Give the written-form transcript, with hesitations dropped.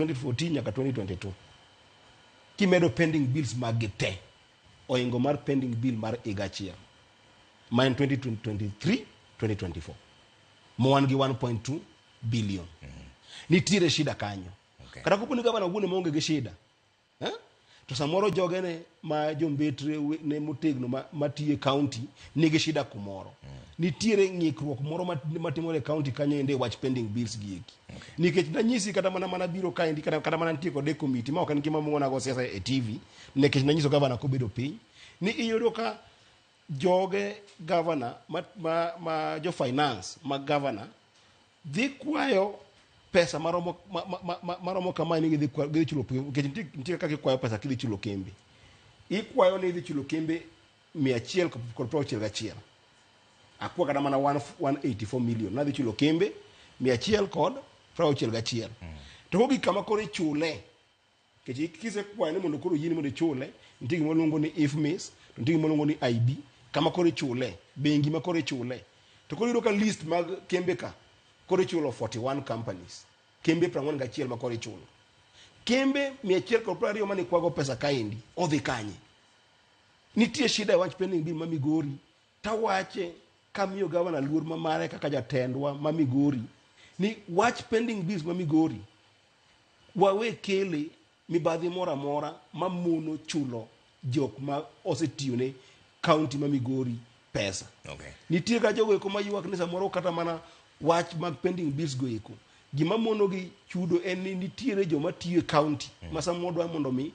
2014 nyaka 2022 kimedo pending bills mag gi te oingo mar pending bill mar higa achiel ma en 2023 2024 ma wan gi 1.2 billion. Nitiere shida kanyo. Kata kopo ni gavana owuon ema onge gi shida, eh? To samoro jogene ma jombetre ne motegno matiyo e county nigi shida kumoro. Nitiere ng'ikruok moro matimore e county kanyo ende e wach pending bills gi eki. Nikech nanyisi kata mana biro kaendi kata mana nitie kode committee ma ok en gima muona go siasa e TV, nikech nanyiso gavana kobedo piny ni iyudo ka joge gavana ma jo finance ma gavana dhi kwayo pesa maromo kamae ni gidhi chulo, nikech nitie kaka ikwayo pesa kidhi chulo kembe. Ikwayo ni idhi chulo kembe 161, akwa kata mana 184 million nadhi chulo kembe 161. To kogik kama koro ichule, nikech kisekwayo ni mondo koro yieni mondo ichule, nitie gima luongo ni IFMIS, to nitie gima luongo ni IB kama koro ichule, bengi ma koro ichule. To koro iyudo ka list mag kembe ka koro ichulo 41 companies, kembe 41 ma koro ichulo. Kembe 120 mane ikwago pesa kaendi odhi kanye? Nitie shida e wach pending bill ma Migori. Tawache kamiyo gavana luor ma mare kaka jatendwa ma Migori ni wach pending bills ma Migori wawe kele mibadhi moro amora mamono chulo jok ma osetiyone county ma Migori pesa. Nitie ka jogo eko maywak ni samoro kata mana wach mag pending bills go eko gima mono gi chudo en ni nitiere joma tiyo e county ma samoro dwa mondo mi